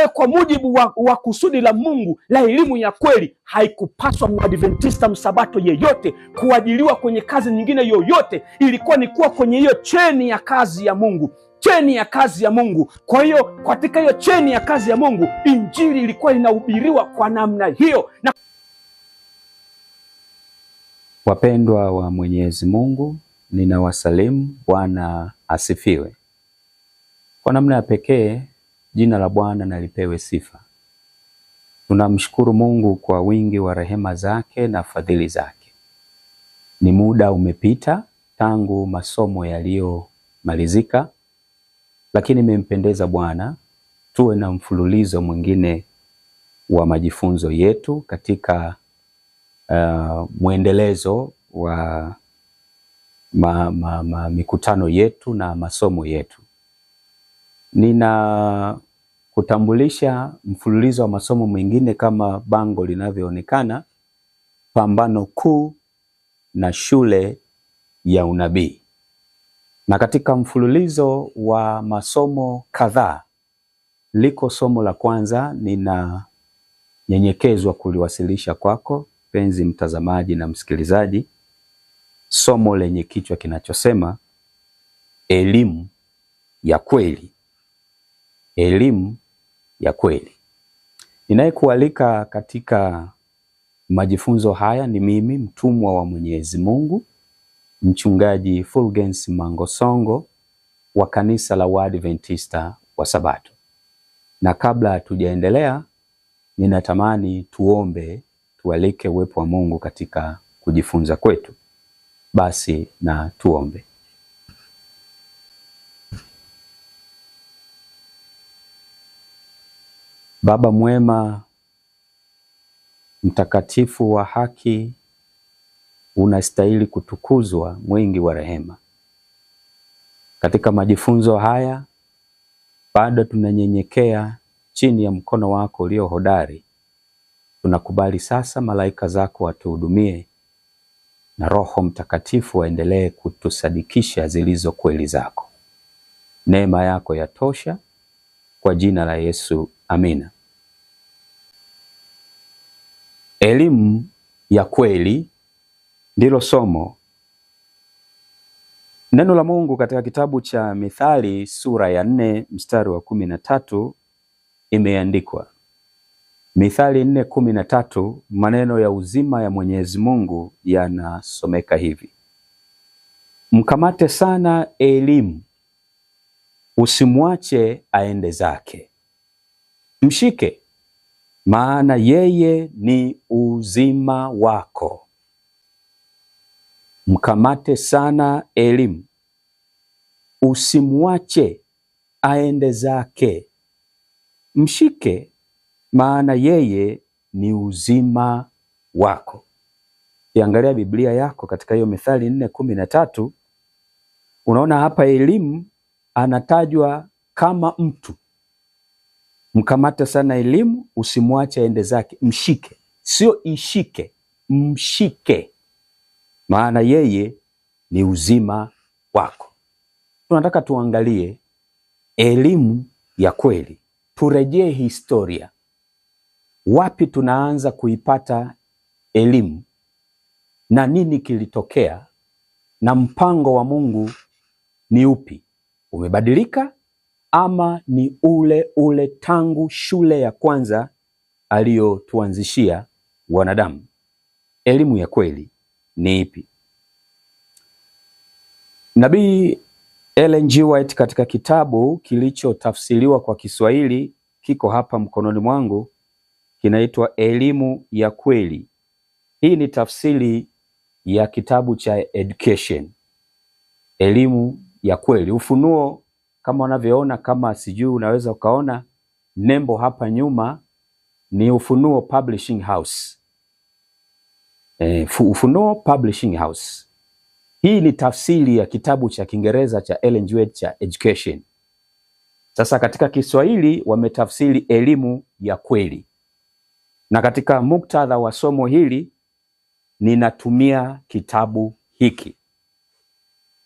Kwa hiyo kwa mujibu wa kusudi la Mungu la elimu ya kweli, haikupaswa Mwadventista msabato yeyote kuajiriwa kwenye kazi nyingine yoyote. Ilikuwa ni kuwa kwenye hiyo cheni ya kazi ya Mungu, cheni ya kazi ya Mungu. Kwa hiyo katika hiyo cheni ya kazi ya Mungu, injili ilikuwa inahubiriwa kwa namna hiyo. Na wapendwa wa Mwenyezi Mungu, ninawasalimu. Bwana asifiwe. Kwa namna ya pekee jina la Bwana na lipewe sifa. Tunamshukuru Mungu kwa wingi wa rehema zake na fadhili zake. Ni muda umepita tangu masomo yaliyomalizika, lakini imempendeza Bwana tuwe na mfululizo mwingine wa majifunzo yetu katika mwendelezo wa mikutano yetu na masomo yetu. Nina kutambulisha mfululizo wa masomo mwingine kama bango linavyoonekana, Pambano Kuu na Shule ya Unabii. Na katika mfululizo wa masomo kadhaa, liko somo la kwanza ninanyenyekezwa kuliwasilisha kwako penzi mtazamaji na msikilizaji, somo lenye kichwa kinachosema elimu ya kweli. Elimu ya kweli. Ninayekualika katika majifunzo haya ni mimi mtumwa wa Mwenyezi Mungu, Mchungaji Fulgence Mangosongo wa kanisa la Waadventista wa Sabato. Na kabla hatujaendelea, ninatamani tuombe, tualike uwepo wa Mungu katika kujifunza kwetu. Basi na tuombe. Baba mwema, mtakatifu wa haki, unastahili kutukuzwa, mwingi wa rehema. Katika majifunzo haya bado tunanyenyekea chini ya mkono wako ulio hodari. Tunakubali sasa malaika zako watuhudumie na Roho Mtakatifu aendelee kutusadikisha zilizo kweli zako. Neema yako yatosha. Kwa jina la Yesu, amina. Elimu ya kweli ndilo somo. Neno la Mungu katika kitabu cha Mithali sura ya 4 mstari wa 13 imeandikwa. Mithali 4:13, maneno ya uzima ya Mwenyezi Mungu yanasomeka hivi: mkamate sana elimu, usimwache aende zake. Mshike, maana yeye ni uzima wako. Mkamate sana elimu, usimwache aende zake. Mshike, maana yeye ni uzima wako. Ukiangalia Biblia yako katika hiyo Mithali 4:13, unaona hapa elimu anatajwa kama mtu. Mkamate sana elimu, usimwache aende zake, mshike. Sio ishike, mshike, maana yeye ni uzima wako. Tunataka tuangalie elimu ya kweli, turejee historia. Wapi tunaanza kuipata elimu na nini kilitokea na mpango wa Mungu ni upi? Umebadilika ama ni ule ule tangu shule ya kwanza aliyotuanzishia wanadamu? Elimu ya kweli ni ipi? Nabii Ellen G. White katika kitabu kilichotafsiriwa kwa Kiswahili, kiko hapa mkononi mwangu, kinaitwa Elimu ya Kweli. Hii ni tafsiri ya kitabu cha Education, Elimu ya Kweli. Ufunuo, kama unavyoona, kama sijui unaweza ukaona nembo hapa nyuma, ni Ufunuo Publishing House. Ufunuo Publishing House. Hii ni tafsiri ya kitabu cha Kiingereza cha Ellen G. White cha Education. Sasa katika Kiswahili wametafsiri elimu ya kweli. Na katika muktadha wa somo hili ninatumia kitabu hiki.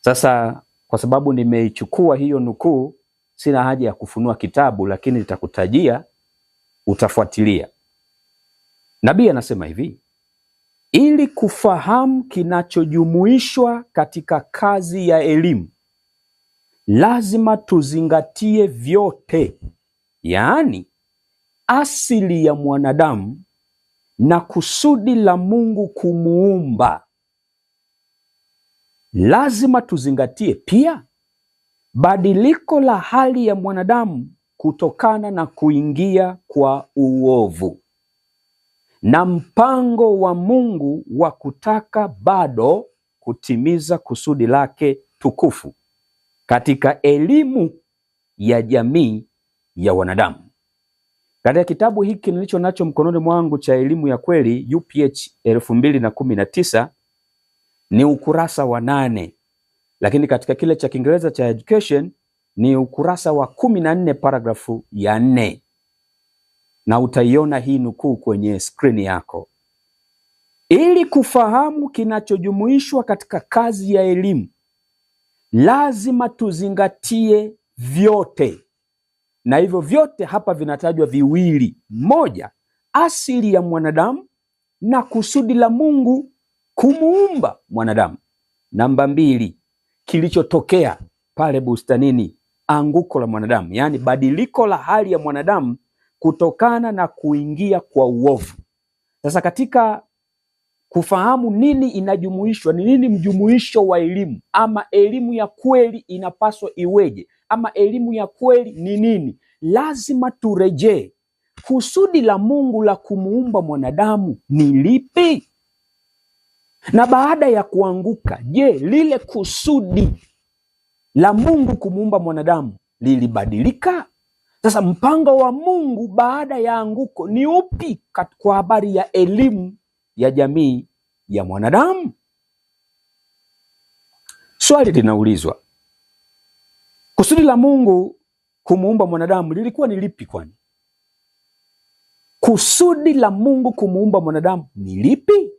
Sasa kwa sababu nimeichukua hiyo nukuu, sina haja ya kufunua kitabu, lakini nitakutajia utafuatilia. Nabii anasema hivi: ili kufahamu kinachojumuishwa katika kazi ya elimu, lazima tuzingatie vyote, yaani asili ya mwanadamu na kusudi la Mungu kumuumba. Lazima tuzingatie pia badiliko la hali ya mwanadamu kutokana na kuingia kwa uovu na mpango wa Mungu wa kutaka bado kutimiza kusudi lake tukufu katika elimu ya jamii ya wanadamu. Katika kitabu hiki nilicho nacho mkononi mwangu cha Elimu ya Kweli UPH 2019 ni ukurasa wa 8, lakini katika kile cha Kiingereza cha Education ni ukurasa wa 14 paragrafu ya 4, na utaiona hii nukuu kwenye skrini yako. Ili kufahamu kinachojumuishwa katika kazi ya elimu, lazima tuzingatie vyote, na hivyo vyote hapa vinatajwa viwili: moja, asili ya mwanadamu na kusudi la Mungu kumuumba mwanadamu; namba 2, kilichotokea pale bustanini, anguko la mwanadamu, yaani badiliko la hali ya mwanadamu kutokana na kuingia kwa uovu. Sasa katika kufahamu nini inajumuishwa, ni nini mjumuisho wa elimu, ama elimu ya kweli inapaswa iweje, ama elimu ya kweli ni nini, lazima turejee kusudi la Mungu la kumuumba mwanadamu ni lipi? Na baada ya kuanguka, je, lile kusudi la Mungu kumuumba mwanadamu lilibadilika? Sasa mpango wa Mungu baada ya anguko ni upi kwa habari ya elimu ya jamii ya mwanadamu? Swali linaulizwa, kusudi la Mungu kumuumba mwanadamu lilikuwa ni lipi? Kwani kusudi la Mungu kumuumba mwanadamu ni lipi?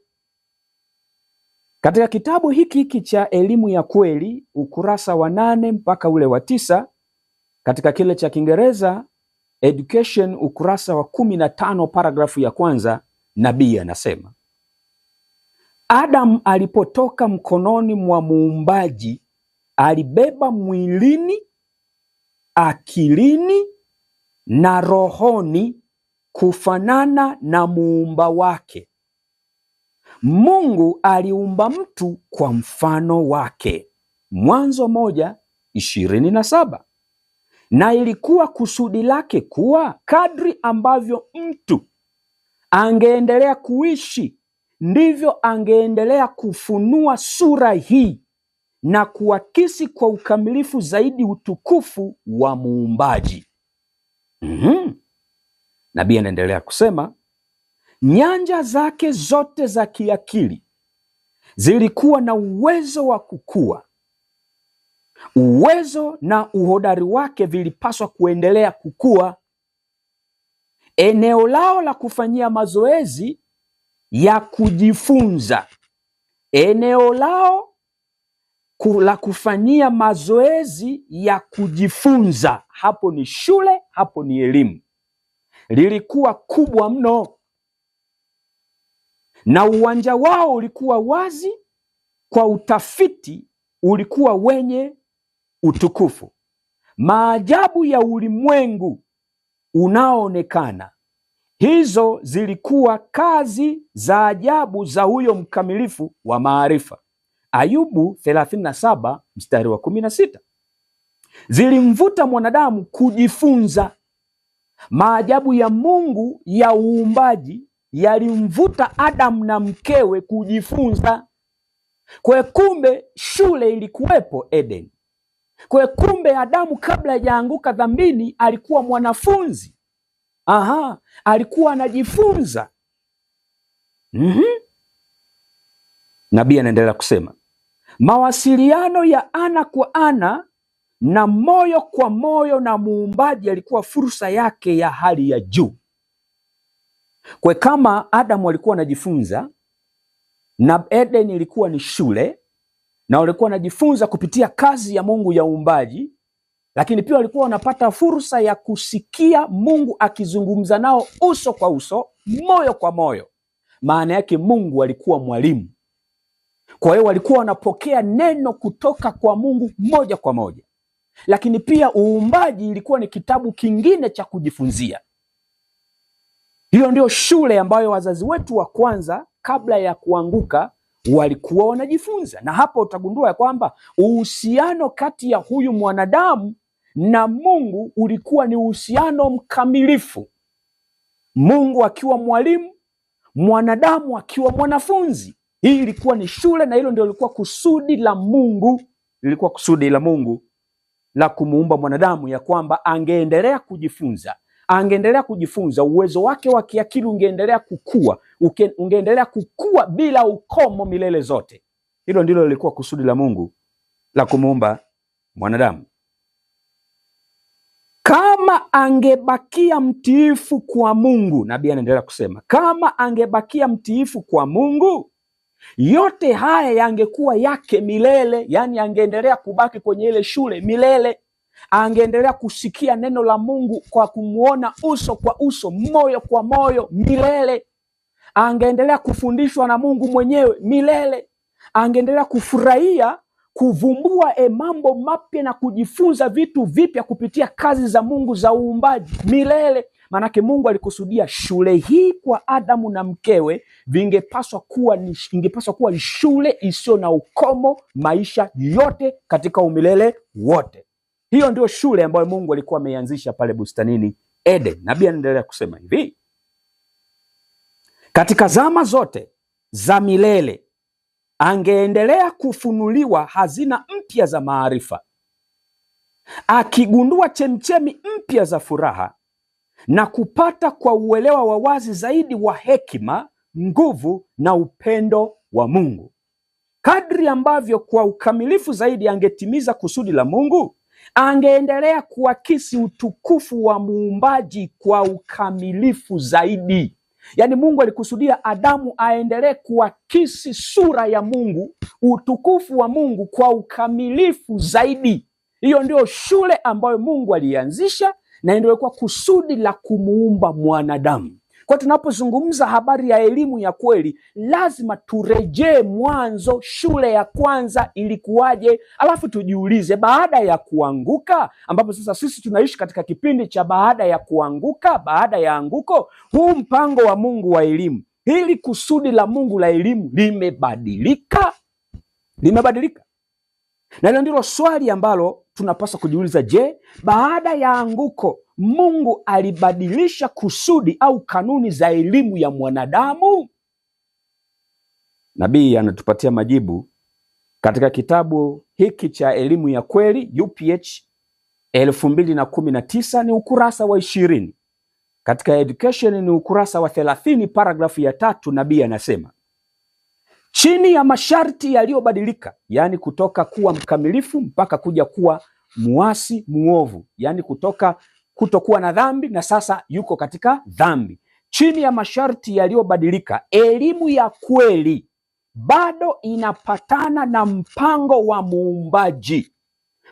Katika kitabu hiki hiki cha Elimu ya Kweli ukurasa wa 8 mpaka ule wa 9, katika kile cha Kiingereza Education ukurasa wa 15 paragrafu ya kwanza, nabii anasema Adam alipotoka mkononi mwa muumbaji alibeba mwilini, akilini na rohoni kufanana na muumba wake. Mungu aliumba mtu kwa mfano wake. Mwanzo 1:27. Na ilikuwa kusudi lake kuwa kadri ambavyo mtu angeendelea kuishi ndivyo angeendelea kufunua sura hii na kuakisi kwa ukamilifu zaidi utukufu wa muumbaji. Nabii anaendelea kusema nyanja zake zote za kiakili zilikuwa na uwezo wa kukua. Uwezo na uhodari wake vilipaswa kuendelea kukua. Eneo lao la kufanyia mazoezi ya kujifunza, eneo lao la kufanyia mazoezi ya kujifunza, hapo ni shule, hapo ni elimu, lilikuwa kubwa mno, na uwanja wao ulikuwa wazi kwa utafiti, ulikuwa wenye utukufu. Maajabu ya ulimwengu unaoonekana, hizo zilikuwa kazi za ajabu za huyo mkamilifu wa maarifa. Ayubu 37 mstari wa 16. Zilimvuta mwanadamu kujifunza. Maajabu ya Mungu ya uumbaji yalimvuta Adam na mkewe kujifunza. Kwa kumbe shule ilikuwepo Eden. Kwa kumbe Adamu kabla hajaanguka dhambini alikuwa mwanafunzi. Aha, alikuwa anajifunza. Nabii anaendelea kusema mawasiliano ya ana kwa ana na moyo kwa moyo na muumbaji alikuwa fursa yake ya hali ya juu. Kwa kama Adamu alikuwa anajifunza na Eden ilikuwa ni shule na walikuwa wanajifunza kupitia kazi ya Mungu ya uumbaji, Lakini pia walikuwa wanapata fursa ya kusikia Mungu akizungumza nao uso kwa uso, moyo kwa moyo. Maana yake Mungu alikuwa mwalimu. Kwa hiyo walikuwa wanapokea neno kutoka kwa Mungu moja kwa moja. Lakini pia uumbaji ilikuwa ni kitabu kingine cha kujifunzia. Hiyo ndio shule ambayo wazazi wetu wa kwanza kabla ya kuanguka walikuwa wanajifunza. Na hapo utagundua ya kwamba uhusiano kati ya huyu mwanadamu na Mungu ulikuwa ni uhusiano mkamilifu. Mungu akiwa mwalimu, mwanadamu akiwa mwanafunzi. Hii ilikuwa ni shule, na hilo ndio lilikuwa kusudi la Mungu, lilikuwa kusudi la Mungu la kumuumba mwanadamu, ya kwamba angeendelea kujifunza, angeendelea kujifunza, uwezo wake wa kiakili ungeendelea kukua, ungeendelea kukua bila ukomo milele zote. Hilo ndilo lilikuwa kusudi la Mungu la kumuumba mwanadamu. Kama angebakia mtiifu kwa Mungu, nabii anaendelea kusema, kama angebakia mtiifu kwa Mungu, yote haya yangekuwa yake milele. Yani angeendelea kubaki kwenye ile shule milele, angeendelea kusikia neno la Mungu kwa kumuona uso kwa uso, moyo kwa moyo milele, angeendelea kufundishwa na Mungu mwenyewe milele, angeendelea kufurahia kuvumbua mambo mapya na kujifunza vitu vipya kupitia kazi za Mungu za uumbaji milele. Maanake Mungu alikusudia shule hii kwa Adamu na mkewe ingepaswa kuwa shule isiyo na ukomo maisha yote katika umilele wote. Hiyo ndio shule ambayo Mungu alikuwa ameianzisha pale bustanini Eden. Nabii anaendelea kusema hivi: katika zama zote za milele angeendelea kufunuliwa hazina mpya za maarifa, akigundua chemchemi mpya za furaha na kupata kwa uelewa wa wazi zaidi wa hekima, nguvu na upendo wa Mungu. Kadri ambavyo kwa ukamilifu zaidi angetimiza kusudi la Mungu, angeendelea kuakisi utukufu wa muumbaji kwa ukamilifu zaidi. Yaani Mungu alikusudia Adamu aendelee kuakisi sura ya Mungu, utukufu wa Mungu kwa ukamilifu zaidi. Hiyo ndio shule ambayo Mungu alianzisha na ndio ilikuwa kusudi la kumuumba mwanadamu. Kwa tunapozungumza habari ya elimu ya kweli, lazima turejee mwanzo, shule ya kwanza ilikuwaje? Alafu tujiulize baada ya kuanguka, ambapo sasa sisi tunaishi katika kipindi cha baada ya kuanguka, baada ya anguko, huu mpango wa Mungu wa elimu, hili kusudi la Mungu la elimu limebadilika? Limebadilika. Na hilo ndilo swali ambalo tunapaswa kujiuliza. Je, baada ya anguko Mungu alibadilisha kusudi au kanuni za elimu ya mwanadamu? Nabii anatupatia majibu katika kitabu hiki cha Elimu ya Kweli UPH 2019 ni ukurasa wa 20. Katika Education ni ukurasa wa 30, paragrafu ya 3. Nabii anasema chini ya masharti yaliyobadilika, yaani kutoka kuwa mkamilifu mpaka kuja kuwa muasi muovu, yaani kutoka kutokuwa na dhambi na sasa yuko katika dhambi. Chini ya masharti yaliyobadilika, elimu ya kweli bado inapatana na mpango wa muumbaji,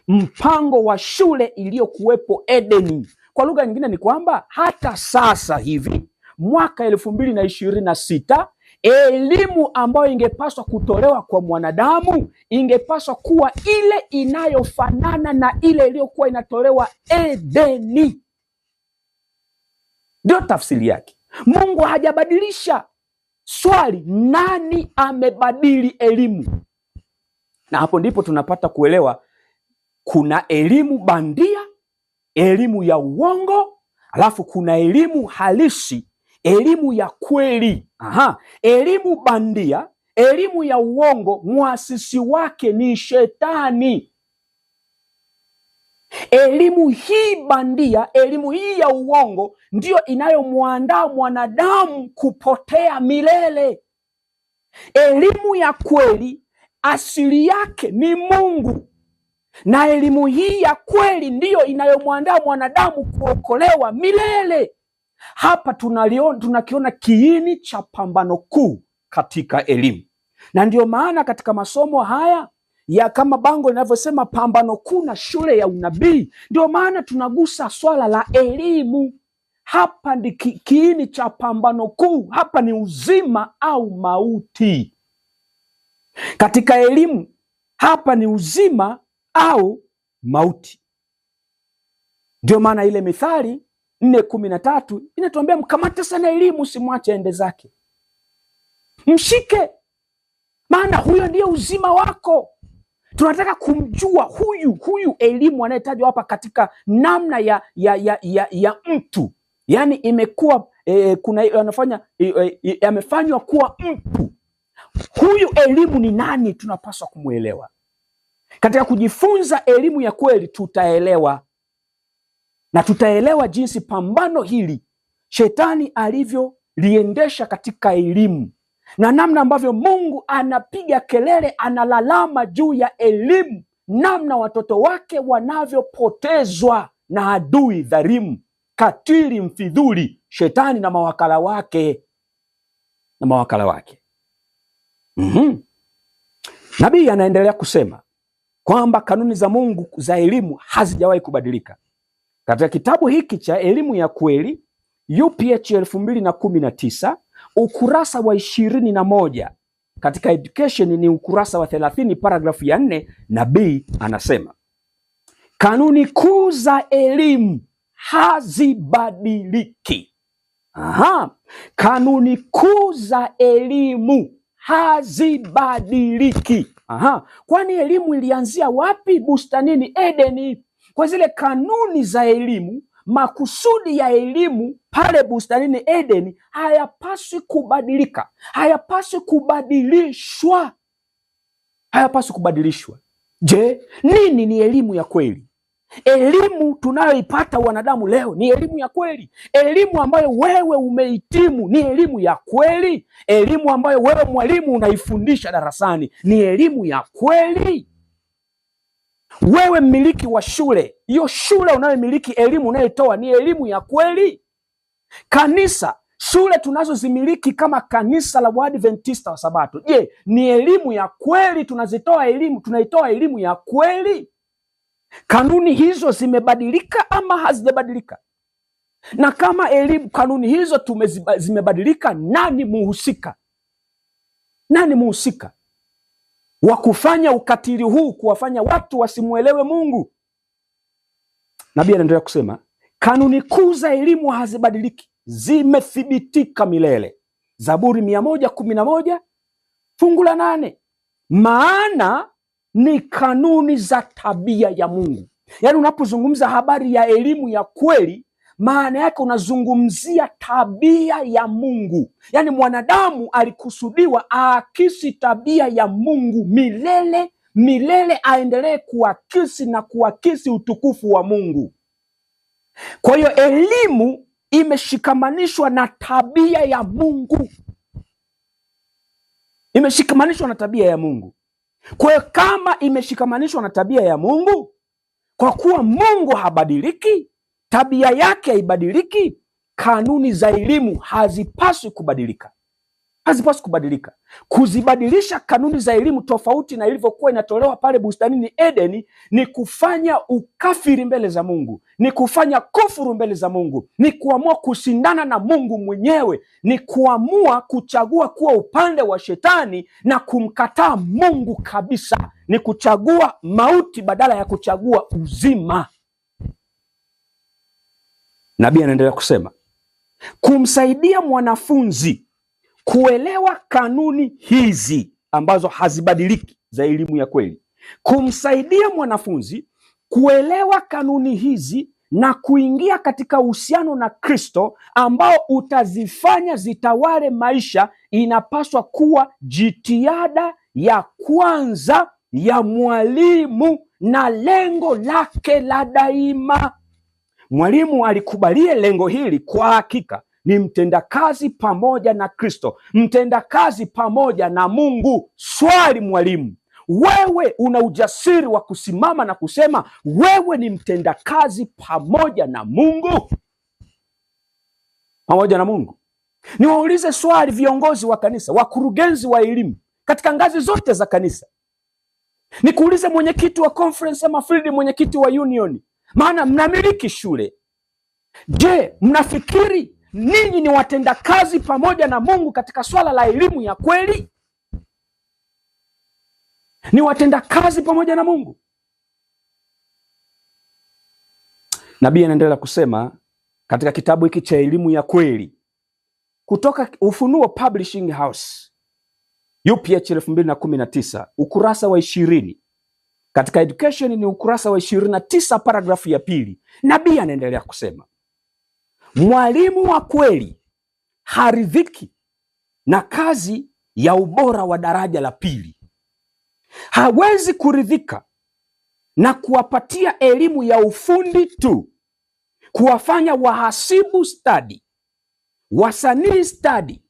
mpango wa shule iliyokuwepo Edeni. Kwa lugha nyingine ni kwamba hata sasa hivi mwaka 2026 elimu ambayo ingepaswa kutolewa kwa mwanadamu ingepaswa kuwa ile inayofanana na ile iliyokuwa inatolewa Edeni. Ndio tafsiri yake. Mungu hajabadilisha. Swali, nani amebadili elimu? Na hapo ndipo tunapata kuelewa kuna elimu bandia, elimu ya uongo, alafu kuna elimu halisi, elimu ya kweli. Aha, elimu bandia, elimu ya uongo, muasisi wake ni Shetani. Elimu hii bandia, elimu hii ya uongo ndiyo inayomwandaa mwanadamu kupotea milele. Elimu ya kweli asili yake ni Mungu, na elimu hii ya kweli ndiyo inayomwandaa mwanadamu kuokolewa milele. Hapa tunakiona kiini cha pambano kuu katika elimu, na ndiyo maana katika masomo haya ya kama bango linavyosema pambano kuu na shule ya unabii. Ndio maana tunagusa swala la elimu. Hapa ndi kiini cha pambano kuu. Hapa ni uzima au mauti. Katika elimu hapa ni uzima au mauti. Ndio maana ile Mithali 4:13 inatuambia mkamate sana elimu, usimwache ende zake, mshike, maana huyo ndiye uzima wako. Tunataka kumjua huyu elimu anayetajwa hapa katika namna ya mtu, yaani imekuwa kuna anafanya amefanywa kuwa mtu. Huyu elimu ni nani? Tunapaswa kumuelewa. Katika kujifunza elimu ya kweli tutaelewa, na tutaelewa jinsi pambano hili shetani alivyoliendesha katika elimu, na namna ambavyo Mungu anapiga kelele, analalama juu ya elimu, namna watoto wake wanavyopotezwa na adui dhalimu, katili, mfidhuli, shetani na mawakala wake, na mawakala wake. Nabii anaendelea kusema kwamba kanuni za Mungu za elimu hazijawahi kubadilika. Katika kitabu hiki cha Elimu ya Kweli UPH 2019 ukurasa wa 21, katika education ni ukurasa wa 30 paragrafu ya 4, nabii anasema kanuni kuu za elimu hazibadiliki. Aha, kanuni kuu za elimu hazibadiliki. Aha, kwani elimu ilianzia wapi? Bustanini Edeni. Kwa zile kanuni za elimu, makusudi ya elimu pale bustanini Edeni hayapaswi kubadilika, hayapaswi kubadilishwa, hayapaswi kubadilishwa. Je, nini ni elimu ya kweli? Elimu tunayoipata wanadamu leo ni elimu ya kweli? Elimu ambayo wewe umehitimu ni elimu ya kweli? Elimu ambayo wewe mwalimu unaifundisha darasani ni elimu ya kweli? Wewe mmiliki wa shule, hiyo shule unayomiliki, elimu unayotoa ni elimu ya kweli? Kanisa, shule tunazozimiliki kama kanisa la Waadventista wa Sabato, je, ni elimu ya kweli? Tunazitoa elimu, tunaitoa elimu ya kweli? Kanuni hizo zimebadilika ama hazijabadilika? Na kama elimu, kanuni hizo zimebadilika, nani muhusika? Nani muhusika wa kufanya ukatili huu, kuwafanya watu wasimuelewe Mungu? Nabii anaendelea kusema kanuni kuu za elimu hazibadiliki, zimethibitika milele. Zaburi 111 fungu la 8. Maana ni kanuni za tabia ya Mungu. Yaani unapozungumza habari ya elimu ya kweli, maana yake unazungumzia tabia ya Mungu. Yaani mwanadamu alikusudiwa aakisi tabia ya Mungu milele milele, aendelee kuakisi na kuakisi utukufu wa Mungu. Kwa hiyo elimu imeshikamanishwa na tabia ya Mungu, imeshikamanishwa na tabia ya Mungu. Kwa hiyo kama imeshikamanishwa na tabia ya Mungu, kwa kuwa Mungu habadiliki, tabia yake haibadiliki, kanuni za elimu hazipaswi kubadilika, hazipaswi kubadilika. Kuzibadilisha kanuni za elimu tofauti na ilivyokuwa inatolewa pale bustanini Edeni ni kufanya ukafiri mbele za Mungu, ni kufanya kufuru mbele za Mungu, ni kuamua kushindana na Mungu mwenyewe, ni kuamua kuchagua kuwa upande wa shetani na kumkataa Mungu kabisa, ni kuchagua mauti badala ya kuchagua uzima. Nabii anaendelea kusema kumsaidia mwanafunzi kuelewa kanuni hizi ambazo hazibadiliki za elimu ya kweli, kumsaidia mwanafunzi kuelewa kanuni hizi na kuingia katika uhusiano na Kristo ambao utazifanya zitawale maisha, inapaswa kuwa jitihada ya kwanza ya mwalimu na lengo lake la daima. Mwalimu alikubalie lengo hili kwa hakika ni mtendakazi pamoja na Kristo, mtendakazi pamoja na Mungu. Swali mwalimu, wewe una ujasiri wa kusimama na kusema wewe ni mtendakazi pamoja na Mungu? Pamoja na Mungu. Niwaulize swali viongozi wa kanisa, wakurugenzi wa elimu katika ngazi zote za kanisa, Nikuulize mwenyekiti wa conference ama field, mwenyekiti wa union, maana mnamiliki shule. Je, mnafikiri ninyi ni watendakazi pamoja na Mungu katika swala la elimu ya kweli? Ni watendakazi pamoja na Mungu? Nabii anaendelea kusema katika kitabu hiki cha elimu ya kweli kutoka Ufunuo Publishing House UPH 2019 ukurasa wa 20, katika education ni ukurasa wa 29 paragrafu ya 2. Nabii anaendelea kusema mwalimu wa kweli haridhiki na kazi ya ubora wa daraja la 2. Hawezi kuridhika na kuwapatia elimu ya ufundi tu, kuwafanya wahasibu stadi, wasanii stadi,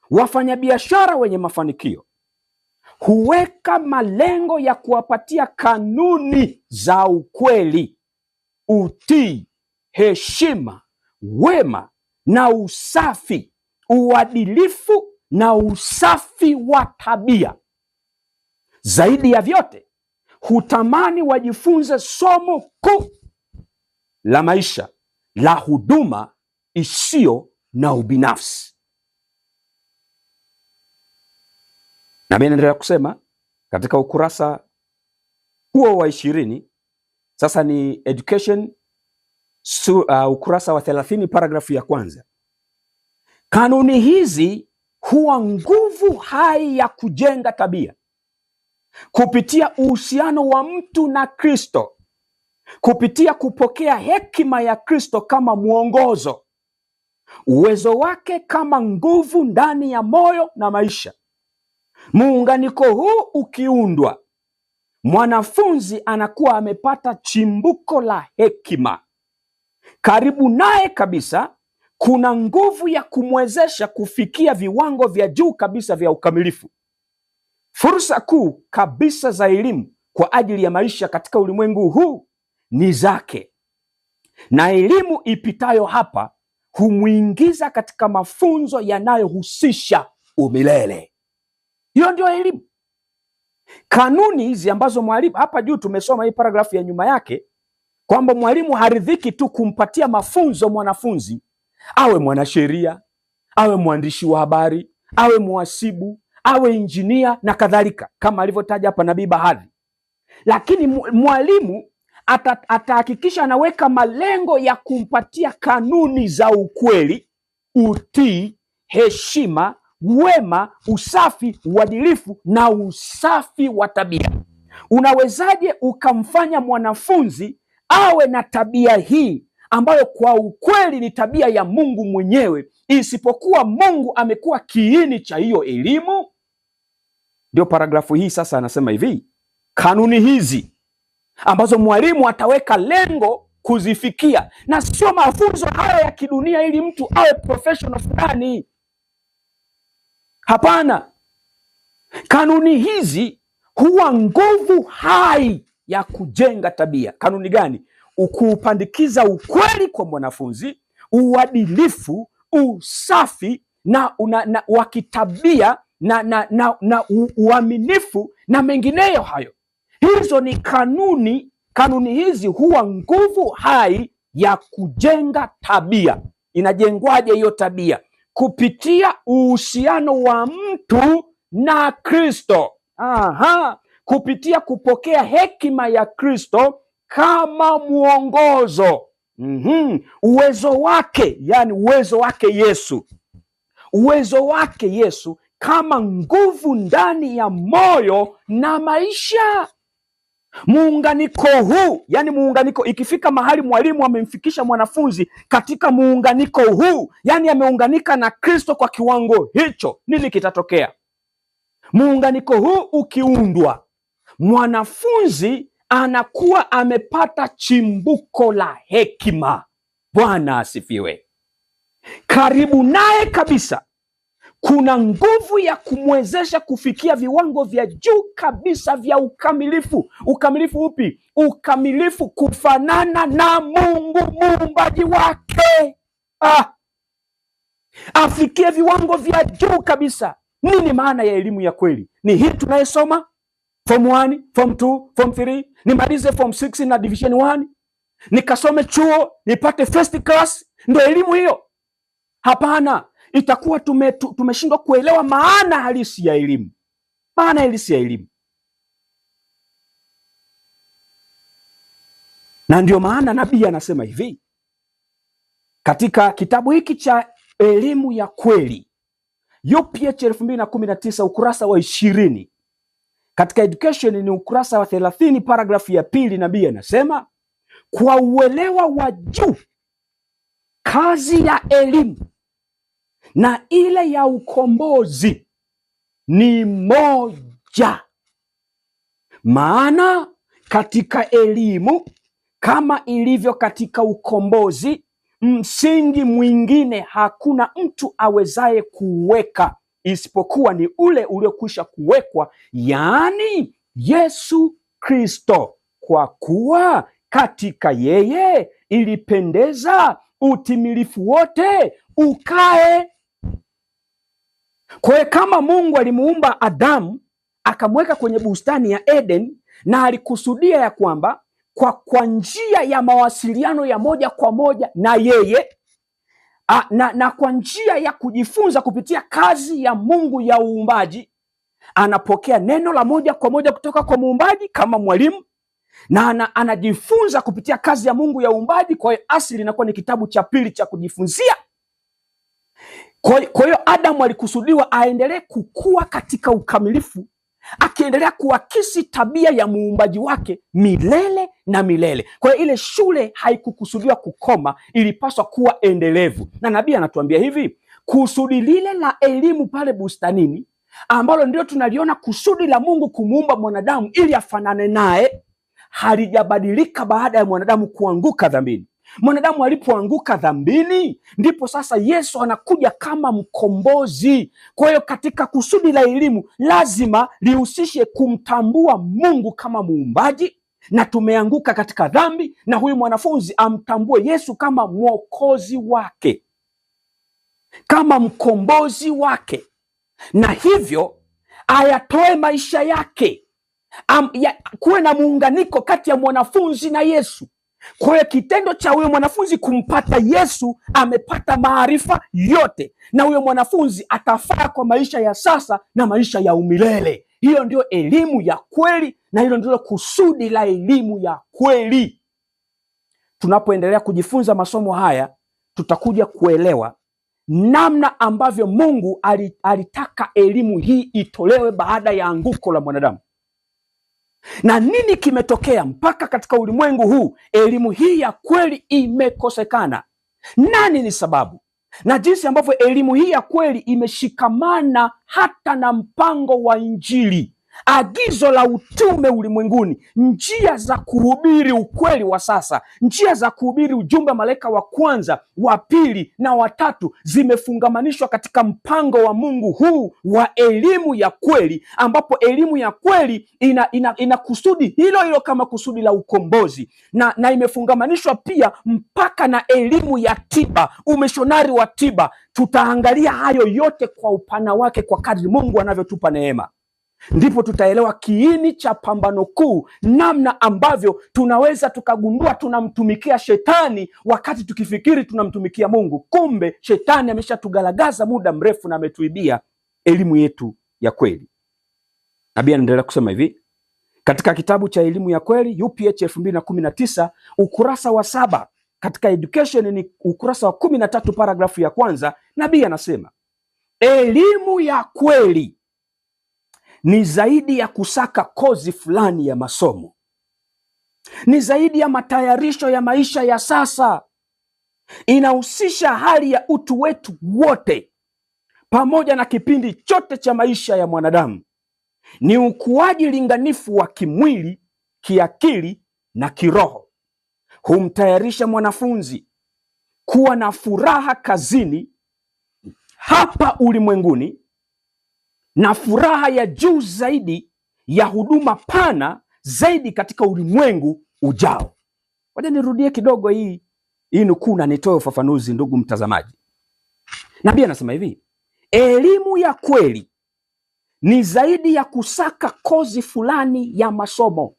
wafanyabiashara wenye mafanikio. Huweka malengo ya kuwapatia kanuni za ukweli, utii, heshima, wema na usafi, uadilifu na usafi wa tabia. Zaidi ya vyote, hutamani wajifunze somo kuu la maisha la huduma isiyo na ubinafsi. Na mimi naendelea kusema katika ukurasa huo wa 20, sasa ni education ukurasa wa 30 paragrafu ya 1. Kanuni hizi huwa nguvu hai ya kujenga tabia kupitia uhusiano wa mtu na Kristo, kupitia kupokea hekima ya Kristo kama mwongozo, uwezo wake kama nguvu ndani ya moyo na maisha. Muunganiko huu ukiundwa, mwanafunzi anakuwa amepata chimbuko la hekima. Karibu naye kabisa kuna nguvu ya kumwezesha kufikia viwango vya juu kabisa vya ukamilifu. Fursa kuu kabisa za elimu kwa ajili ya maisha katika ulimwengu huu ni zake, na elimu ipitayo hapa humuingiza katika mafunzo yanayohusisha umilele. Hiyo ndio elimu. Kanuni hizi ambazo mwalimu hapa juu tumesoma hii paragrafu ya nyuma yake, kwamba mwalimu haridhiki tu kumpatia mafunzo mwanafunzi, awe mwanasheria, awe mwandishi wa habari, awe muhasibu, awe injinia na kadhalika, kama alivyotaja hapa Nabii Bahadhi. Lakini mwalimu atahakikisha anaweka malengo ya kumpatia kanuni za ukweli, utii, heshima, wema, usafi, uadilifu na usafi wa tabia. Unawezaje ukamfanya mwanafunzi awe na tabia hii ambayo kwa ukweli ni tabia ya Mungu mwenyewe, isipokuwa Mungu amekuwa kiini cha hiyo elimu? Ndio paragrafu hii sasa anasema hivi, kanuni hizi ambazo mwalimu ataweka lengo kuzifikia, na sio mafunzo haya ya kidunia ili mtu awe professional fulani. Hapana. Kanuni hizi huwa nguvu hai ya kujenga tabia. Kanuni gani? Kuupandikiza ukweli kwa mwanafunzi, uadilifu, usafi na wa kitabia na uaminifu na mengineyo hayo. Hizo ni kanuni. Kanuni hizi huwa nguvu hai ya kujenga tabia. Inajengwaje hiyo tabia? Kupitia uhusiano wa mtu na Kristo. Aha, kupitia kupokea hekima ya Kristo kama mwongozo. Uwezo wake, yani uwezo wake Yesu. Uwezo wake Yesu kama nguvu ndani ya moyo na maisha. Muunganiko huu, yani muunganiko, ikifika mahali mwalimu amemfikisha mwanafunzi katika muunganiko huu, yani ameunganika na Kristo kwa kiwango hicho, nini kitatokea? Muunganiko huu ukiundwa, mwanafunzi anakuwa amepata chimbuko la hekima. Bwana asifiwe. Karibu naye kabisa kuna nguvu ya kumwezesha kufikia viwango vya juu kabisa vya ukamilifu. Ukamilifu upi? Ukamilifu kufanana na Mungu muumbaji wake. Afikie viwango vya juu kabisa. Nini maana ya elimu ya kweli? Ni hii tunayosoma? Form 1, form 2, form 3, nimalize form 6 na division 1, nikasome chuo, nipate first class, ndio elimu hiyo? Hapana, itakuwa tumeshindwa kuelewa maana halisi ya elimu. Maana halisi ya elimu. Na ndio maana nabii anasema hivi katika kitabu hiki cha elimu ya kweli UPH 2019 ukurasa wa 20, katika education ni ukurasa wa 30 paragrafu ya 2, nabii anasema kwa uelewa wa juu kazi ya elimu na ile ya ukombozi ni moja, maana katika elimu kama ilivyo katika ukombozi, msingi mwingine hakuna mtu awezaye kuweka isipokuwa ni ule uliokwisha kuwekwa, yaani Yesu Kristo, kwa kuwa katika yeye ilipendeza utimilifu wote ukae. Kwa hiyo kama Mungu alimuumba Adamu akamweka kwenye bustani ya Eden, na alikusudia ya kwamba kwa njia ya mawasiliano ya moja kwa moja na yeye, na kwa njia ya kujifunza kupitia kazi ya Mungu ya uumbaji, anapokea neno la moja kwa moja kutoka kwa muumbaji kama mwalimu, na anajifunza kupitia kazi ya Mungu ya uumbaji. Kwa hiyo asili inakuwa ni kitabu cha pili cha kujifunzia. Kwa hiyo Adamu alikusudiwa aendelee kukua katika ukamilifu, akiendelea kuakisi tabia ya muumbaji wake milele na milele. Kwa hiyo ile shule haikukusudiwa kukoma, ilipaswa kuwa endelevu. Na nabii anatuambia hivi, kusudi lile la elimu pale bustanini, ambalo ndio tunaliona kusudi la Mungu kumuumba mwanadamu ili afanane naye, halijabadilika baada ya mwanadamu kuanguka dhambini. Mwanadamu alipoanguka dhambini, ndipo sasa Yesu anakuja kama mkombozi. Kwa hiyo katika kusudi la elimu lazima lihusishe kumtambua Mungu kama muumbaji, na tumeanguka katika dhambi, na huyu mwanafunzi amtambue Yesu kama mwokozi wake, kama mkombozi wake, na hivyo ayatoe maisha yake. Kuwe na muunganiko kati ya mwanafunzi na Yesu. Kwa hiyo kitendo cha huyo mwanafunzi kumpata Yesu, amepata maarifa yote, na huyo mwanafunzi atafaa kwa maisha ya sasa na maisha ya umilele. Hiyo ndio elimu ya kweli, na hilo ndilo kusudi la elimu ya kweli. Tunapoendelea kujifunza masomo haya, tutakuja kuelewa namna ambavyo Mungu alitaka elimu hii itolewe baada ya anguko la mwanadamu, na nini kimetokea mpaka katika ulimwengu huu elimu hii ya kweli imekosekana. Nani ni sababu? Na jinsi ambavyo elimu hii ya kweli imeshikamana hata na mpango wa Injili, agizo la utume ulimwenguni, njia za kuhubiri ukweli wa sasa, njia za kuhubiri ujumbe wa malaika wa kwanza, wa pili na watatu zimefungamanishwa katika mpango wa Mungu huu wa elimu ya kweli, ambapo elimu ya kweli ina kusudi hilo hilo kama kusudi la ukombozi, na imefungamanishwa pia mpaka na elimu ya tiba, umishonari wa tiba. Tutaangalia hayo yote kwa upana wake kwa kadri Mungu anavyotupa neema. Ndipo tutaelewa kiini cha pambano kuu, namna ambavyo tunaweza tukagundua tunamtumikia shetani wakati tukifikiri tunamtumikia Mungu. Kumbe shetani ameshatugalagaza muda mrefu na ametuibia elimu yetu ya kweli. Nabii anaendelea kusema hivi katika kitabu cha elimu ya kweli UPH 2019 ukurasa wa 7, katika education ni ukurasa wa 13 paragrafu ya kwanza. Nabii anasema elimu ya kweli ni zaidi ya kusaka kozi fulani ya masomo, ni zaidi ya matayarisho ya maisha ya sasa. Inahusisha hali ya utu wetu wote pamoja na kipindi chote cha maisha ya mwanadamu. Ni ukuaji linganifu wa kimwili, kiakili na kiroho. Humtayarisha mwanafunzi kuwa na furaha kazini hapa ulimwenguni na furaha ya juu zaidi ya huduma pana zaidi katika ulimwengu ujao. Wacha nirudie kidogo hii nukuu na nitoe ufafanuzi, ndugu mtazamaji. Nabii anasema hivi, elimu ya kweli ni zaidi ya kusaka kozi fulani ya masomo.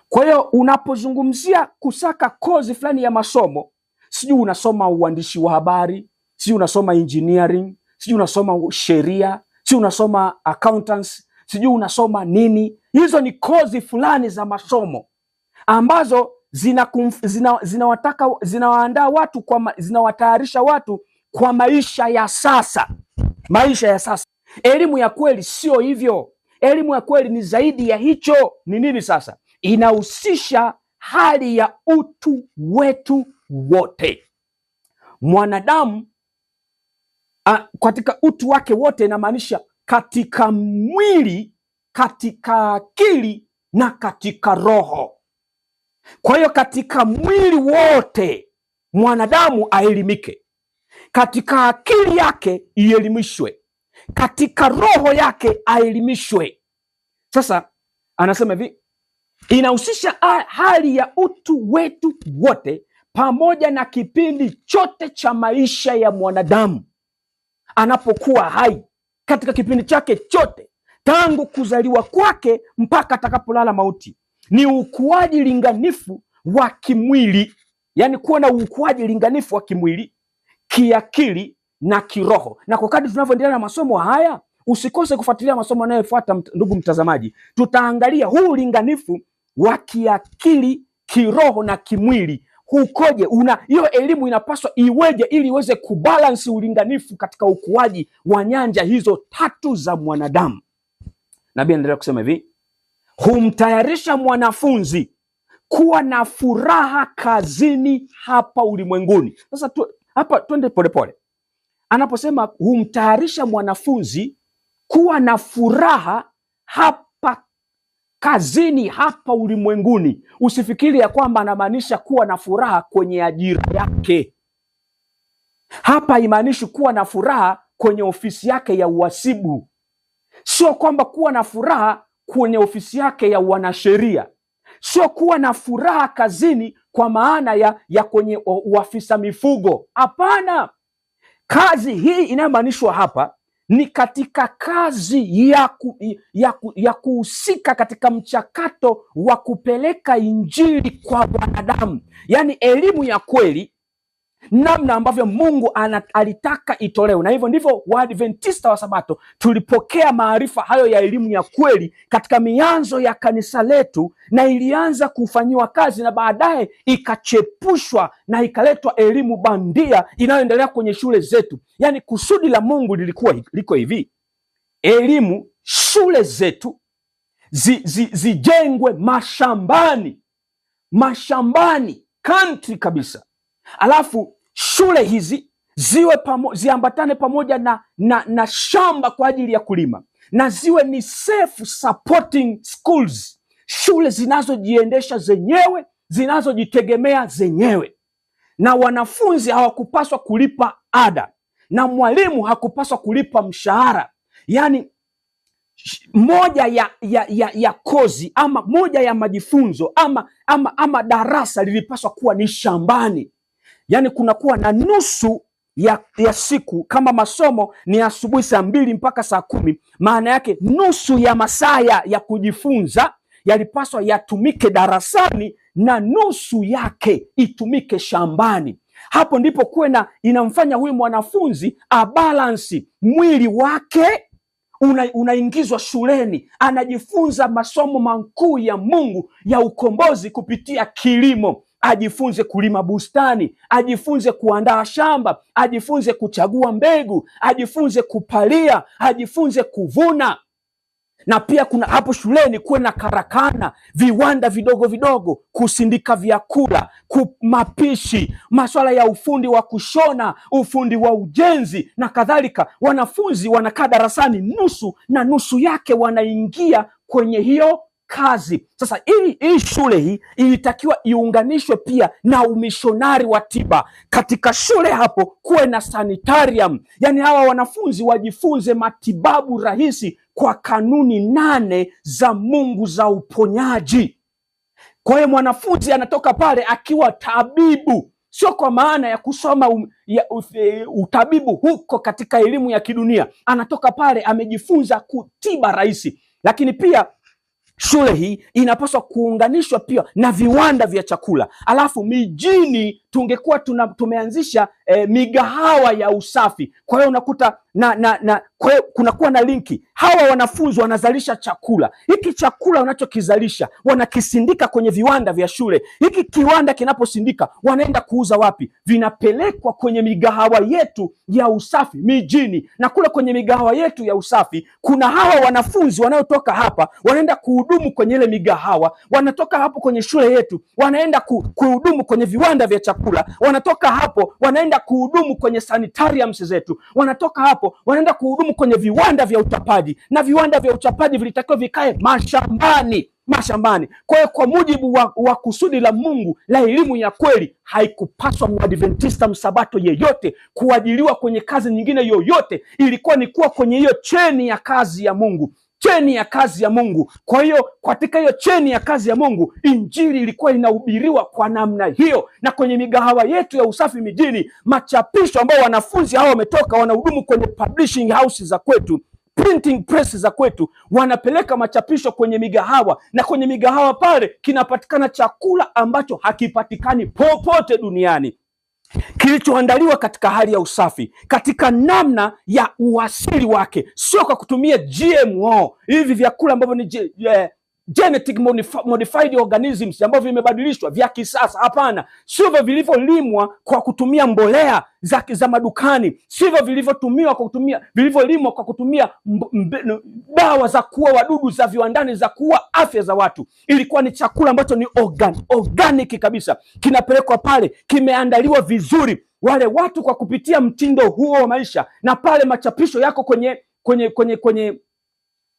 Kwa hiyo unapozungumzia kusaka kozi fulani ya masomo, sijui unasoma uandishi wa habari, sijui unasoma engineering, sijui unasoma sheria, sijui unasoma accountancy, sijui unasoma nini, hizo ni kozi fulani za masomo ambazo zinawaandaa watu zinawatayarisha watu kwa maisha ya sasa. Maisha ya sasa. Elimu ya kweli sio hivyo. Elimu ya kweli ni zaidi ya hicho. Ni nini sasa? Inahusisha hali ya utu wetu wote. Mwanadamu katika utu wake wote, inamaanisha katika mwili, katika akili na katika roho. Kwa hiyo katika mwili wote mwanadamu aelimike, katika akili yake ielimishwe, katika roho yake aelimishwe. Sasa anasema hivi, inahusisha hali ya utu wetu wote pamoja na kipindi chote cha maisha ya mwanadamu anapokuwa hai, katika kipindi chake chote tangu kuzaliwa kwake mpaka atakapolala mauti. Ni ukuaji linganifu wa kimwili, yani kuwa na ukuaji linganifu wa kimwili, kiakili na kiroho. Na kwa kadri tunavyoendelea na masomo haya, usikose kufuatilia masomo yanayofuata, ndugu mtazamaji. Tutaangalia huu ulinganifu wa kiakili, kiroho na kimwili hukoje, hiyo elimu inapaswa iweje ili iweze kubalansi ulinganifu katika ukuaji wa nyanja hizo tatu za mwanadamu. Nabii anaendelea kusema hivi, humtayarisha mwanafunzi kuwa na furaha kazini hapa ulimwenguni. Sasa hapa twende polepole. Anaposema humtayarisha mwanafunzi kuwa na furaha hapa kazini hapa ulimwenguni, usifikiri ya kwamba anamaanisha kuwa na furaha kwenye ajira yake. Hapa haimaanishi kuwa na furaha kwenye ofisi yake ya uhasibu. Sio kwamba kuwa na furaha kwenye ofisi yake ya wanasheria. Sio kuwa na furaha kazini kwa maana ya kwenye uafisa mifugo. Hapana. Kazi hii inayomaanishwa hapa ni katika kazi ya kuhusika katika mchakato wa kupeleka injili kwa wanadamu. Yaani elimu ya kweli, namna ambavyo Mungu alitaka itolewe. Na hivyo ndivyo Waadventista wa Sabato tulipokea maarifa hayo ya elimu ya kweli katika mianzo ya kanisa letu, na ilianza kufanyiwa kazi na baadaye ikachepushwa na ikaletwa elimu bandia inayoendelea kwenye shule zetu. Yaani kusudi la Mungu lilikuwa liko hivi: elimu shule zetu zijengwe mashambani, mashambani country kabisa. Alafu shule hizi ziwe ziambatane pamoja na shamba kwa ajili ya kulima, na ziwe ni self supporting schools, shule zinazojiendesha zenyewe, zinazojitegemea zenyewe. Na wanafunzi hawakupaswa kulipa ada, na mwalimu hakupaswa kulipa mshahara. Yaani moja ya kozi ama moja ya majifunzo ama darasa lilipaswa kuwa ni shambani. Yaani kunakuwa na nusu ya siku, kama masomo ni asubuhi 2:00 mpaka 10:00, maana yake nusu ya masaa ya kujifunza yalipaswa yatumike darasani na nusu yake itumike shambani. Hapo ndipo kuwe na inamfanya huyu mwanafunzi abalansi mwili wake, unaingizwa shuleni, anajifunza masomo makuu ya Mungu ya ukombozi kupitia kilimo. Ajifunze kulima bustani, ajifunze kuandaa shamba, ajifunze kuchagua mbegu, ajifunze kupalia, ajifunze kuvuna. Na pia kuna hapo shuleni kuwe na karakana, viwanda vidogo vidogo, kusindika vyakula, mapishi, masuala ya ufundi wa kushona, ufundi wa ujenzi na kadhalika. Wanafunzi wanakaa darasani nusu na nusu yake wanaingia kwenye hiyo kazi. Sasa hii shule hii ilitakiwa iunganishwe pia na umishonari wa tiba. Katika shule hapo kuwe na sanitarium, yani hawa wanafunzi wajifunze matibabu rahisi kwa kanuni 8 za Mungu za uponyaji. Kwa hiyo mwanafunzi anatoka pale akiwa tabibu, sio kwa maana ya kusoma utabibu huko katika elimu ya kidunia. Anatoka pale amejifunza kutiba rahisi. Lakini pia shule hii inapaswa kuunganishwa pia na viwanda vya chakula. Alafu mijini tungekuwa tumeanzisha migahawa ya usafi. Kwa hiyo unakuta na kwa hiyo kunakuwa na linki. Hawa wanafunzi wanazalisha chakula. Hiki chakula wanachokizalisha wanakisindika kwenye viwanda vya shule. Hiki kiwanda kinaposindika wanaenda kuuza wapi? Vinapelekwa kwenye migahawa yetu ya usafi mijini. Na kule kwenye migahawa yetu ya usafi kuna hawa wanafunzi wanaotoka hapa wanaenda kuhudumu kwenye ile migahawa, wanatoka hapo kwenye shule yetu wanaenda kuhudumu kwenye viwanda vya chakula, wanatoka hapo wanaenda kuhudumu kwenye sanitariums zetu, wanatoka hapo wanaenda kuhudumu kwenye viwanda vya uchapaji, na viwanda vya uchapaji vilitakiwa vikae mashambani. Mashambani. Kwa hiyo kwa mujibu wa kusudi la Mungu la elimu ya kweli, haikupaswa Mwadventista msabato yeyote kuajiriwa kwenye kazi nyingine yoyote. Ilikuwa ni kuwa kwenye hiyo cheni ya kazi ya Mungu, cheni ya kazi ya Mungu. Kwa hiyo katika hiyo cheni ya kazi ya Mungu, injili ilikuwa inahubiriwa kwa namna hiyo. Na kwenye migahawa yetu ya usafi mijini, machapisho ambao wanafunzi hao wametoka wanahudumu kwenye publishing house za kwetu, printing press za kwetu, wanapeleka machapisho kwenye migahawa, na kwenye migahawa pale kinapatikana chakula ambacho hakipatikani popote duniani, kilichoandaliwa katika hali ya usafi, katika namna ya uasili wake, sio kwa kutumia GMO, hivi vyakula ambavyo ni genetic modified organisms ambavyo vimebadilishwa vya kisasa. Hapana, sivyo vilivyolimwa kwa kutumia mbolea za madukani, sivyo vilivyotumiwa kwa kutumia, vilivyolimwa kwa kutumia dawa za kuua wadudu za viwandani za kuua afya za watu. Ilikuwa ni chakula ambacho ni organic kabisa, kinapelekwa pale, kimeandaliwa vizuri. Wale watu kwa kupitia mtindo huo wa maisha, na pale machapisho yako kwenye kwenye kwenye kwenye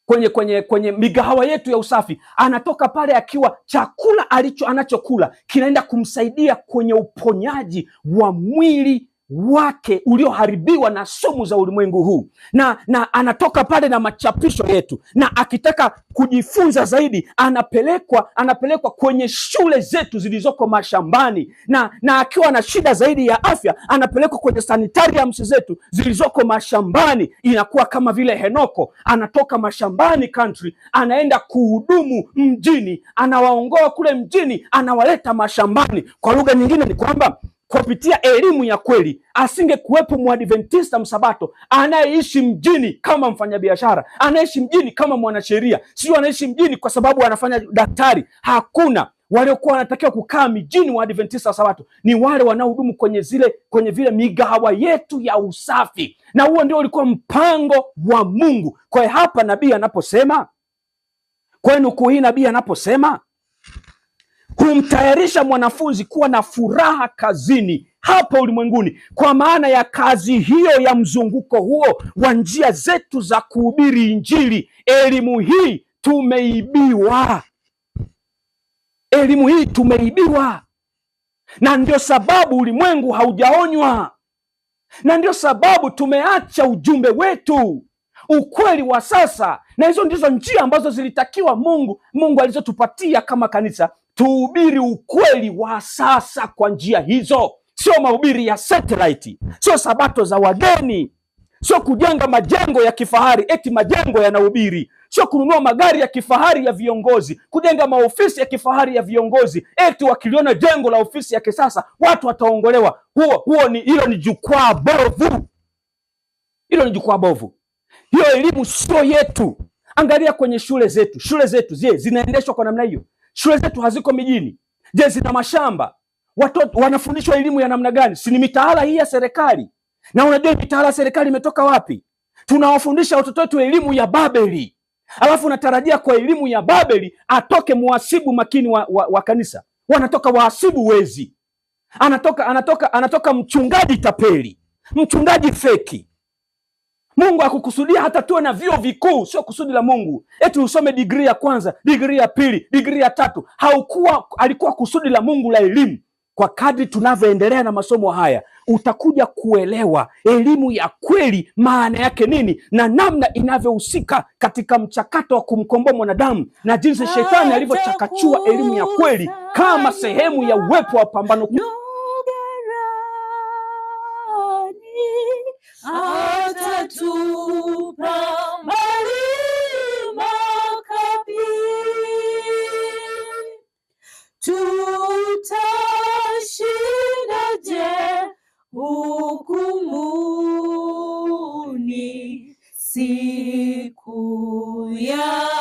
kwenye kwenye kwenye migahawa yetu ya usafi, anatoka pale akiwa chakula anachokula kinaenda kumsaidia kwenye uponyaji wa mwili wake ulioharibiwa na sumu za ulimwengu huu. Na anatoka pale na machapisho yetu, na akitaka kujifunza zaidi anapelekwa kwenye shule zetu zilizoko mashambani, na akiwa na shida zaidi ya afya anapelekwa kwenye sanitariums zetu zilizoko mashambani. Inakuwa kama vile Henoko anatoka mashambani country, anaenda kuhudumu mjini, anawaongoa kule mjini, anawaleta mashambani. Kwa lugha nyingine ni kwamba kupitia elimu ya kweli asingekuwepo Mwadventista msabato anayeishi mjini kama mfanyabiashara, anaishi mjini kama mwanasheria, sio anaishi mjini kwa sababu anafanya daktari. Hakuna. Waliokuwa wanatakiwa kukaa mijini Waadventista sabato ni wale wanaohudumu kwenye vile migahawa yetu ya usafi, na huo ndio ulikuwa mpango wa Mungu. Kwa hiyo hapa nabii anaposema, kwa nukuu hii, nabii anaposema kumtayarisha mwanafunzi kuwa na furaha kazini hapa ulimwenguni, kwa maana ya kazi hiyo ya mzunguko huo wa njia zetu za kuhubiri injili, elimu hii tumeibiwa. Elimu hii tumeibiwa, na ndio sababu ulimwengu haujaonywa, na ndio sababu tumeacha ujumbe wetu, ukweli wa sasa. Na hizo ndizo njia ambazo zilitakiwa Mungu alizotupatia kama kanisa, tuhubiri ukweli wa sasa kwa njia hizo. Sio mahubiri ya satellite, sio sabato za wageni, sio kujenga majengo ya kifahari eti majengo yanahubiri, sio kununua magari ya kifahari ya viongozi, kujenga maofisi ya kifahari ya viongozi eti wakiliona jengo la ofisi ya kisasa watu wataongolewa. Hilo ni jukwaa bovu. Hilo ni jukwaa bovu. Hiyo elimu sio yetu. Angalia kwenye shule zetu. Shule zetu je, zinaendeshwa kwa namna hiyo? Shule zetu haziko mijini. Je, zina mashamba? Watoto wanafundishwa elimu ya namna gani? Si ni mitaala hii ya serikali? Na unajua mitaala ya serikali imetoka wapi? Tunawafundisha watoto wetu elimu ya Babeli. Alafu unatarajia kwa elimu ya Babeli atoke muhasibu makini wa kanisa. Wanatoka wahasibu wezi. Anatoka mchungaji tapeli, mchungaji feki. Mungu hakukusudia hata tuwe na vyuo vikuu, sio kusudi la Mungu. Eti usome degree ya kwanza, degree ya pili, degree ya tatu. Alikuwa kusudi la Mungu la elimu. Kwa kadri tunavyoendelea na masomo haya, utakuja kuelewa elimu ya kweli maana yake nini na namna inavyohusika katika mchakato wa kumkomboa mwanadamu na jinsi shetani alivyochakachua elimu ya kweli kama sehemu ya uwepo wa pambano. Atatupa mbali makapi. Tutashindaje hukumuni siku ya